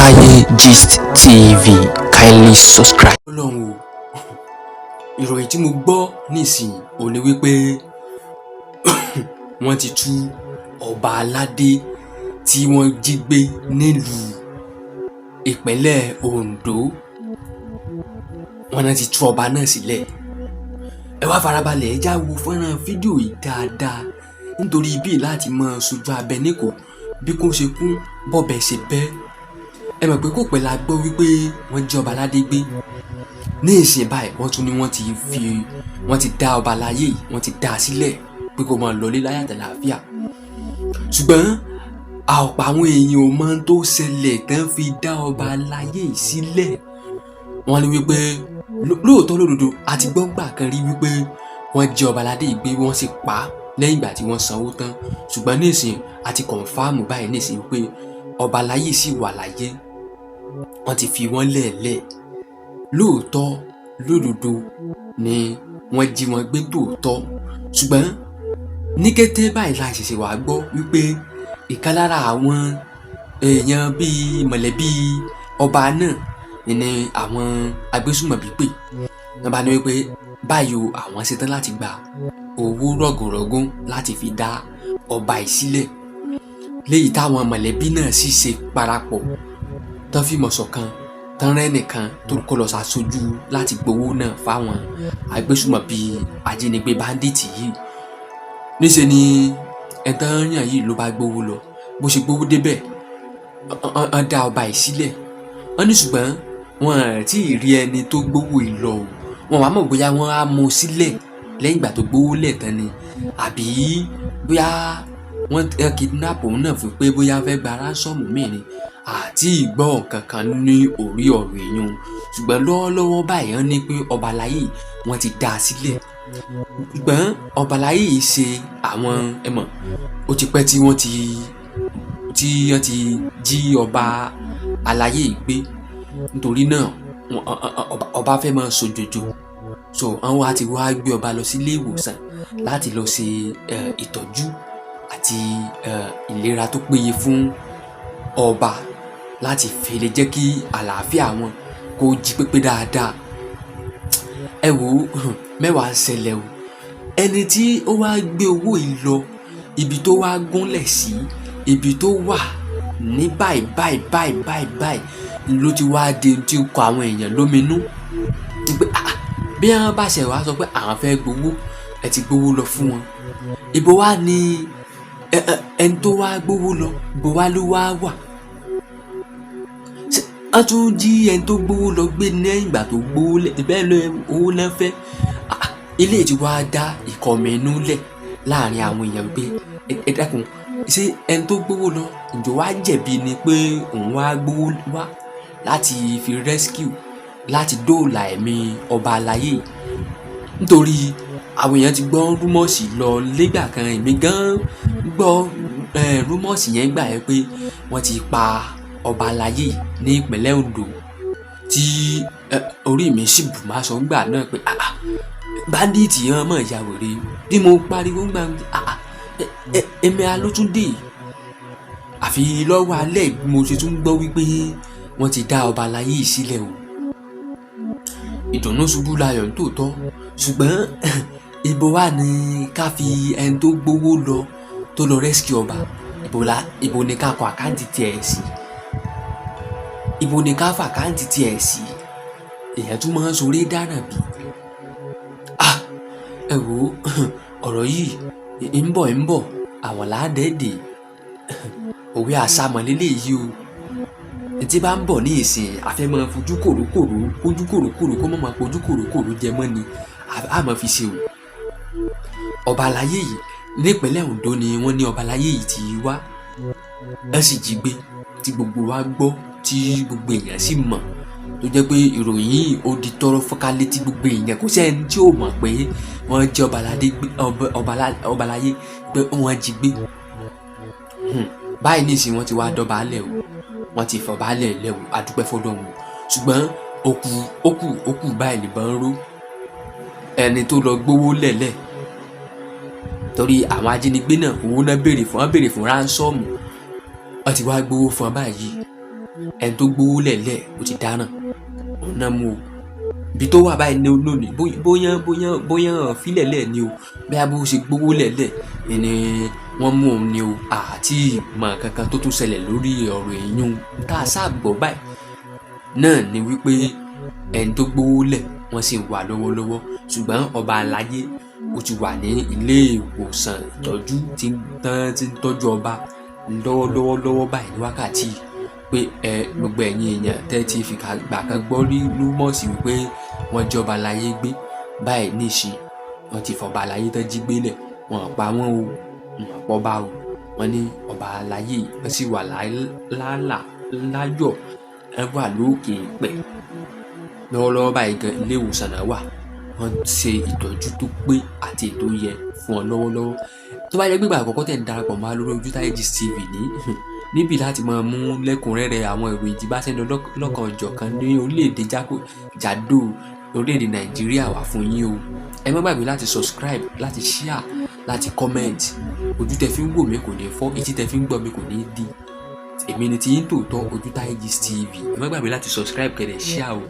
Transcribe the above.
Taye Gist TV. Kindly subscribe. Ọlọ́run o! Ìròyìn tí mo gbọ́ nísìnyí ò ní wípé wọ́n ti tú ọba aládé tí wọ́n jí gbé nílùú ìpínlẹ̀ Ondo. Wọ́n náà ti tú ọba náà sílẹ̀. Ẹ wá farabalẹ̀, ẹ já wo fọ́nrán fídíò yìí dáadáa, nítorí bíi láti mọ sojú abẹ níkò bí kò ṣe kún bọ́bẹ̀ ṣe bẹ́. Ẹ mọ̀ pé kò pẹ́ la gbọ́ wípé wọ́n jí ọba aládé gbé. Ní ìsìn báyìí, wọ́n tún ní wọ́n ti dá ọba aláyé yìí, wọ́n ti dá a sílẹ̀ pé kó máa lọlé láyọ̀ àtàlàáfíà. Ṣùgbọ́n ọ̀pọ̀ àwọn èèyàn ò mọ tó ṣẹlẹ̀ tán fi dá ọba aláyé yìí sílẹ̀. Wọ́n ní wípé lóòótọ́ lódodo, àti gbọ́ngbà kan rí wípé wọ́n jí ọba aládé yìí gbé, wọ́n sì pa á lẹ́yìn ìgbà tí wọ́n sanwó tán. Ṣùgbọ́n nísìn, a ti confirm báyìí nísìn wípé ọba aláyé sì wà láyé, wọ́n ti fi wọ́n lẹ̀ẹ́lẹ̀. Lóòótọ́ lódodo ni wọ́n jí wọn gbé tòótọ́, ṣùgbọ́n ní kété báyìí la ṣẹ̀ṣẹ̀ wá gbọ́ wípé ìkan lára àwọn èèyàn bíi mọ̀lẹ́bí ọba náà ni àwọn agbésùmọ̀bí pè. Wọ́n bá ní wípé báyìí o, àwọn ṣetán láti gba owó rọ̀gùnrọ̀gùn láti fi dá ọba yìí sílẹ̀, léyìí táwọn mọ̀lẹ́bí náà sì ṣe parapọ̀ tán fìmọ̀ ṣọ̀kan tán rẹ́ nìkan tó kọ́ lọ ṣàṣojú láti gbowó náà fáwọn agbésùmọ̀bí ajínigbé bandit yìí. Níṣẹ́ ni ẹ̀tàn yàn yìí ló bá gbowó lọ. Bó ṣe gbowó débẹ̀, wọ́n dá ọba yìí sílẹ̀. Wọ́n ní ṣùgbọ́n wọn tí ì rí ẹni tó gbowó yìí lọ o. Wọn wàá mọ̀ bóyá wọ́n á mú sílẹ̀ lẹ́yìn ìgbà tó gbowó lẹ̀ tán ni, àbí bóyá wọ́n kidnap òun náà fún pé bóyá fẹ́ gba ransom míì ni. Àti ìgbọ́ kankan ní orí ọ̀rọ̀ èèyàn. Ṣùgbọ́n lọ́wọ́lọ́wọ́ báyìí, wọ́n ní pé ọba aláyé wọ́n ti dá a sílẹ̀. Ṣùgbọ́n ọba aláyé yìí ṣe àwọn, ẹ mọ̀, ó ti pẹ́ tí wọ́n ti jí ọba aláyé yìí gbé. Nítorí náà, ọba fẹ́ máa sòjòjò, so àwọn wá ti wá gbé ọba lọ sí ilé ìwòsàn láti lọ ṣe ìtọ́jú àti ìlera tó péye fún ọba, láti fi lè jẹ́ kí àlàáfíà wọn kó jí pépé dáadáa. Ẹ wò ó, mẹ́wàá ń ṣẹlẹ̀ o. Ẹni tí ó wá gbé owó yìí lọ, ibi tó wá gúnlẹ̀ sí, ibi tó wà ní báyìí báyìí báyìí báyìí báyìí ló ti wá di tí ń kọ àwọn èèyàn lóminú pé bí wọ́n bá ṣe wá sọ pé àwọn fẹ́ gbowó, ẹ ti gbowó lọ fún wọn, ibo wá ní ẹni tó wá gbowó lọ? Ibo wá ló wá wà? Wọ́n tún jí ẹni tó gbowó lọ gbé lẹ́yìn ìgbà tó gbowó lẹ̀ bẹ́ẹ̀ lọ, owó náà fẹ́. Ilé tí wàá dá ìkọ̀mẹ́nú lẹ̀ láàrin àwọn èèyàn pé ẹ dákun, ṣé ẹni tó gbowó lọ, ǹjọ́ wá jẹ̀bi ni pé òun wá gbowó wá láti fi rescue, láti dóòlà ẹ̀mí ọba aláyé? Nítorí àwọn èèyàn ti gbọ́ rumours lọ nígbà kan. Èmi gan gbọ́ rumours yẹn gbà yẹn pé wọ́n ti pa ọba aláyé ní ìpínlẹ̀ Ondo, tí orí mi sì bù má sọ ńgbà náà pé bandit yẹn mọ̀ ya wèrè bí mo pariwo ńgbà. Èmi alótúndé àfi lọ́wọ́ alẹ́ bí mo ṣe tún gbọ́ wípé wọ́n ti dá ọba aláyé yìí sílẹ̀ o. Ìdùnnú ṣubú layọ̀ nítòótọ́, ṣùgbọ́n ibo wà ní ká fi ẹni tó gbowó lọ, tó lọ rescue ọba? Ibo ni ká kọ account tiẹ̀ sí? Ibo ni ká fà account tiẹ̀ sí? Èèyàn tún máa ń sọrí dáná bí. Ẹ wo ọ̀rọ̀ yìí, ń bọ̀ ń bọ̀ àwọn làádẹ́ẹ̀dẹ̀. Òwe àsámọ̀ lélẹ́yìí o. Tí bá ń bọ̀ ní ìsìn, àfẹ́ máa fojú kòrókòró fojú kòrókòró, kó má máa fojú kòrókòró jẹ mọ́ ni a máa fi ṣe o. Ọba aláyé yìí, nípínlẹ̀ Ondo ni wọ́n ní ọba aláyé yìí ti wá. Ẹ sì jí gbé, tí gbogbo wa gbọ́, tí gbogbo èèyàn sì mọ̀, tó jẹ́ pé ìròyìn yìí ó di tọ́rọ́ fọ́nká létí gbogbo èèyàn. Kò sẹ́ni tí ò mọ̀ pé wọ́n jí ọba aládé gbé, ọba aláyé pé wọ́n jí gbé. Báyìí nísìnyí, wọ́n ti wá dọ́ba lẹ̀ o, wọ́n ti fọba lẹ̀ lẹ̀ o. Adúpẹ́ fọlọ́run o. Ṣùgbọ́n ó kù ó kù ó kù báyìí nìbọn ró ẹni tó lọ gbowó lẹ̀lẹ̀, torí àwọn ajínigbé náà, owó náà béèrè fún, wọ́n béèrè fún ransom. Wọ́n ti wá gbowó fún ọ báyìí. Ẹni tó gbówó lẹ̀lẹ̀ ó ti dáràn, òun náà mú o. Ibi tó wà báyìí ní lónìí, bóyá fílẹ̀ lẹ̀ ni o, bóyá bó ṣe gbówó lẹ̀lẹ̀ ni wọ́n mú òun ni o, àti ìmọ̀ kankan tó tún ṣẹlẹ̀ lórí ọ̀rọ̀ èyún tá a sáà gbọ́ báyìí náà ni wípé ẹni tó gbówó lẹ̀ wọ́n sì wà lọ́wọ́lọ́wọ́. Ṣùgbọ́n ọba aláyé ó ti wà ní ilé ìwòsàn ìtọ́jú tí tán ti ń tọ́jú ọba lọ́wọ́lọ́wọ́ lọ́wọ́ báyìí ní wákàtí pé ẹ gbogbo ẹ̀yin èèyàn tẹ́ ti fi gbà kan gbọ́ rí rumours wípé wọ́n jí ọba aláyé gbé báyìí nísìn, wọ́n ti fọba aláyé tán jí gbé lẹ̀, wọ́n pa wọ́n o, wọ́n pọ̀ bá o. Wọ́n ní ọba aláyé wọ́n sì wà láàlà láyọ̀, ẹ wà lókè pẹ̀ lọ́wọ́lọ́wọ́ báyìí gan. Ilé ìwòsàn náà wà, wọ́n ṣe ìtọ́jú tó pé àti ètò yẹ fún ọ lọ́wọ́lọ́wọ́. Tó bá jẹ́ pé ìgbà àkọ́kọ́ tẹ̀ ń darapọ̀ mọ́ wa lórí Ojútáyé Gist TV ní níbi láti máa mú lẹ́kùnrẹ́rẹ́ àwọn ìròyìn tí bá ṣe ń lọ lọ́kan òjọ̀kan ní orílẹ̀-èdè jákèjádò orílẹ̀-èdè Nàìjíríà wá fún yín o, ẹ má gbàgbé láti subscribe, láti share, láti comment. Ojú tẹ fi ń wò mí kò ní fọ́, etí tẹ fi ń gbọ́ mi kò ní di. Èmi ni tiyín tòótọ́, Ojútáyé Gist TV. Ẹ má gbàgbé láti subscribe, kẹ́ dẹ̀ share o.